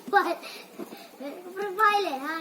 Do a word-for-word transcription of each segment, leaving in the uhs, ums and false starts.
Profile, ha?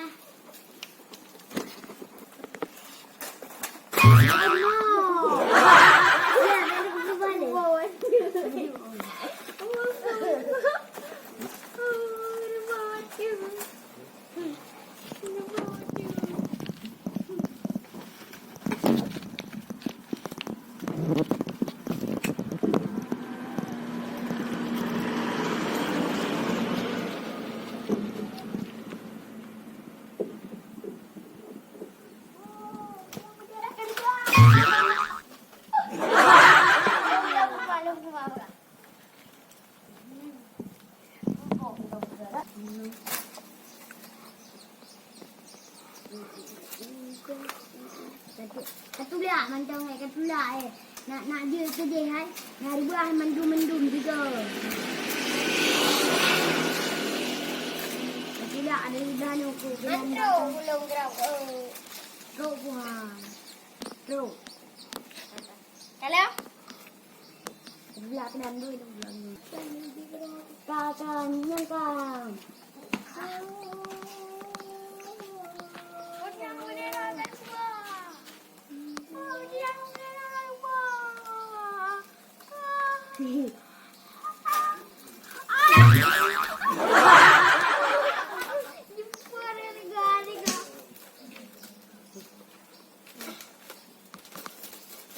Katulak mantong hai, katulak eh. Nak, nak jeuet keudeh hai. Nak reubah mandum-mandum juga. Katulak ada reubah nyoe ko. Trok puhan. Trok. Kalau? Sebelah kanan dulu, sebelah ni. Kakak, nyang kang.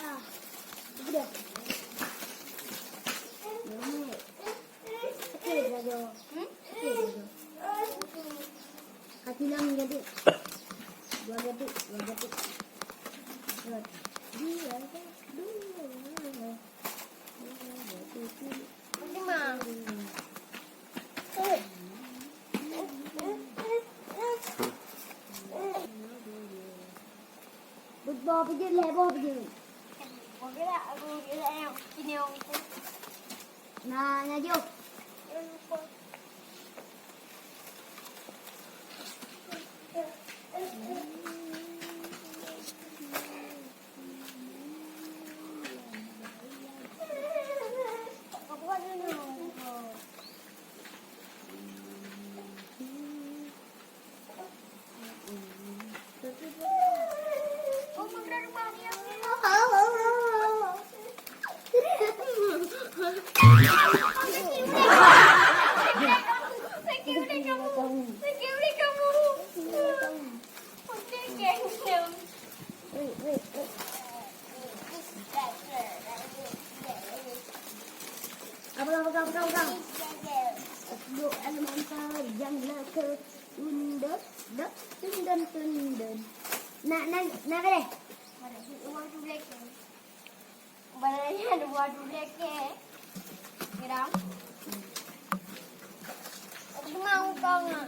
Ah, udah. Sakit saja. Hmm? Sakit saja. Kaki lang jadi. Dua jadi, dua jadi. Dua. Dua, dua. Dua jadi. Fatimah. Boh peujeut lé, boh peujeut. Boh gerak, boh gerak yang kini orang tu. Nah, nah, jom. Apa, apa, apa, apa, apa? Duduk dalam angkar yang laka. Tundun, dek, tundun, tundun. Nak, nak, nak ke deh? Balanya dua dudek ke. Geram. Aku mau kau nak.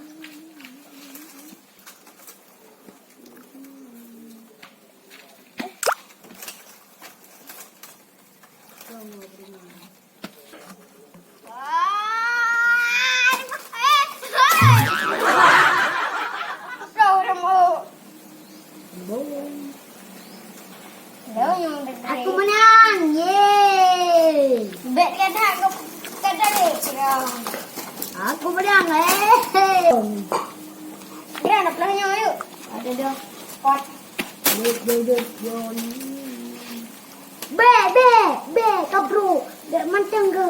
Kau mau beri mana? Aku menang. Yeay. Bek kena aku kena deh. Aku menang. Eh. Kira nak pelah nyawa yuk. Ada dah. Kuat. Duduk, duduk, duduk. Bek, bek, bek, kabro. Bek manteng ke?